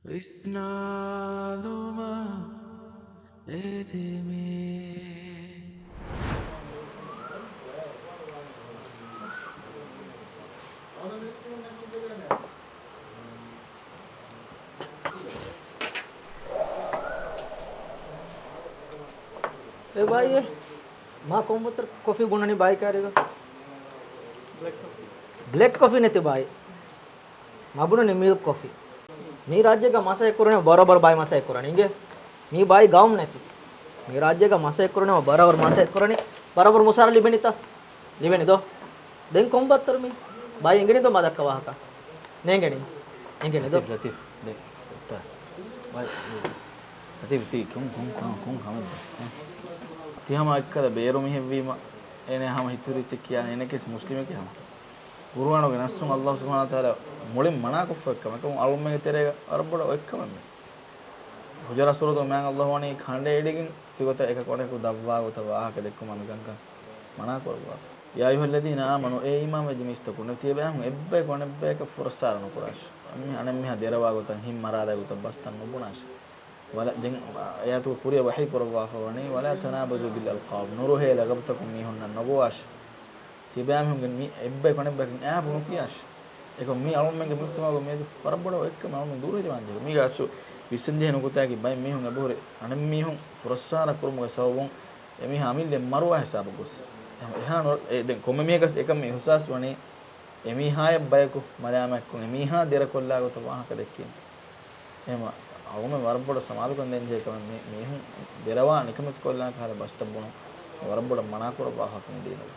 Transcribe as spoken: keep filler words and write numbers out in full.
ވިސްނާލުމަށް އެދެމޭ. އެ ބާއި، މާ ކޮންބަތަރ ކޮފީ ބުނަނީ ބާއި ކާރިގަ؟ ބްލެކް ކޮފީ ނެތި ބާއި. މަ ބުނަނީ މިލްކް ކޮފީ. މީ ރާއްޖޭގަ މަސައްކަތް ކުރަނީ ބަރަބަރު ބާއި މަސައްކަތް ކުރަނީ އިނގޭ. މީ ބާއި ގައުމު ނެތި. މީ ރާއްޖޭގަ މަސައްކަތް ކުރަނީ ބަރަބަރު މަސައްކަތް ކުރަނީ. ބަރަބަރު މުސާރަ ލިބެނީތަ؟ ލިބެނީ ދޯ؟ ދެން ކޮންބައްތަރު މީ؟ ބާއި އެނގެނީ ދޯ މަ ދައްކާ ވާހަކަ؟ ނޭނގެނީ. އެނގެނީ ދޯ؟ ލަތީފް، ލަތީފް، ދެ، ޑޮކްޓަރ. ބާއި، ލަތީފް، ތީ ކޮން، ކޮން، ކޮން، ކޮން ކަމެއް ދޯ؟ އެ؟ ތި ހަމަ އެއްކަލަ ބޭރު މީހެއްވީމަ، އޭނަ ހަމަ ހިތުރިއްޗެއް ކިޔާނެ، އޭނަކީސް މުސްލިމެކޭ ހަމަ. ޤުރުއާނުގެ ނައްސުން ﷲ ސުބްޙާނަހޫ ވަތަޢާލާ މުޅިން މަނާކޮށްފަ އެއްކަމަކަށް އަޅުމެންގެ ތެރޭގަ ވަރަށް ބޮޑަށް އޮތްކަމެއް މީ. ހުޖުރާ ސޫރަތުގެ މާތް ﷲ ވަނީ ކަނޑައެޅިގެން ތިގޮތަށް އެކަކު އަނެކަކު ދަށްވާ ގޮތަށް ވާހަކަ ދެއްކުމަށް މިކަންކަން މަނާކުރައްވާފަ. يا أيها الذين آمنوا، އޭ އީމާންވެއްޖެ މީސްތަކުންނޭވެ! ތިޔަބައިމީހުން އެއްބަޔަކު އަނެއްބަޔަކަށް ފުރައްސާރަ ނުކުރާށި. އަނެއްމީހުން އަނެއްމީހާ ދެރަވާ ގޮތަށް ހިތް މަރާލާ ގޮތަށް ބަސްތައް ނުބުނާށި. ވަލަ، ދެން އާޔަތުގެ ކުރިއަށް ވަޙީ ކުރައްވާފަ ވަނީ، ولا تنابزوا بالألقاب، ނުރުހޭ ލަގަބުތަކުން މީހުންނަށް ނުގޮވާށި. ތިބާމީހުންގެ މި އެއްބަޔަކު އަނެއްބަޔަކަށް އައިބު ނުކިޔާށި. އެކަމަކު މީ އަޅުމެންގެ މުޖްތަމަޢުގެ މިއަދު ވަރަށް ބޮޑަށް އޮތްކަމެއް އަޅުމެން ދުރުހެލިވާންޖެހޭ. މީގެ އަސްލު ވިސްނަންޖެހޭ ނުކުތާއަކީ ބައެއް މީހުން އެބަހުރި އަނެއްމީހުން ފުރައްސާރަ ކުރުމުގެ ސަބަބުން އެމީހާ އަމިއްލައަށް މަރުވާ ހިސާބަށް ގޮއްސަ. އެހާ ނު-، އެ ދެން ކޮންމެ މީހަކަސް އެކަން މި އިޙްސާސް ވަނީ އެމީހާޔަށް ބަޔަކު މަލާމާތްކޮށް އެމީހާ ދެރަކޮށްލާ ގޮތަށް ވާހަކަ ދެއްކީމަ. އެހެންވީމަ އަޅުމެން ވަރަށް ބޮޑަށް ސަމާލުކަން ދޭންޖެހޭ ކަމެއް މި-، މީހުން ދެރަވާ ނިކަމެތި ކޮށްލާނެ ކަހަލަ ބަސްތައް ބުނުން ވަރަށް ބޮޑަށް މަނާކުރައްވާ ވާހަކަ މި ދީނުގަ.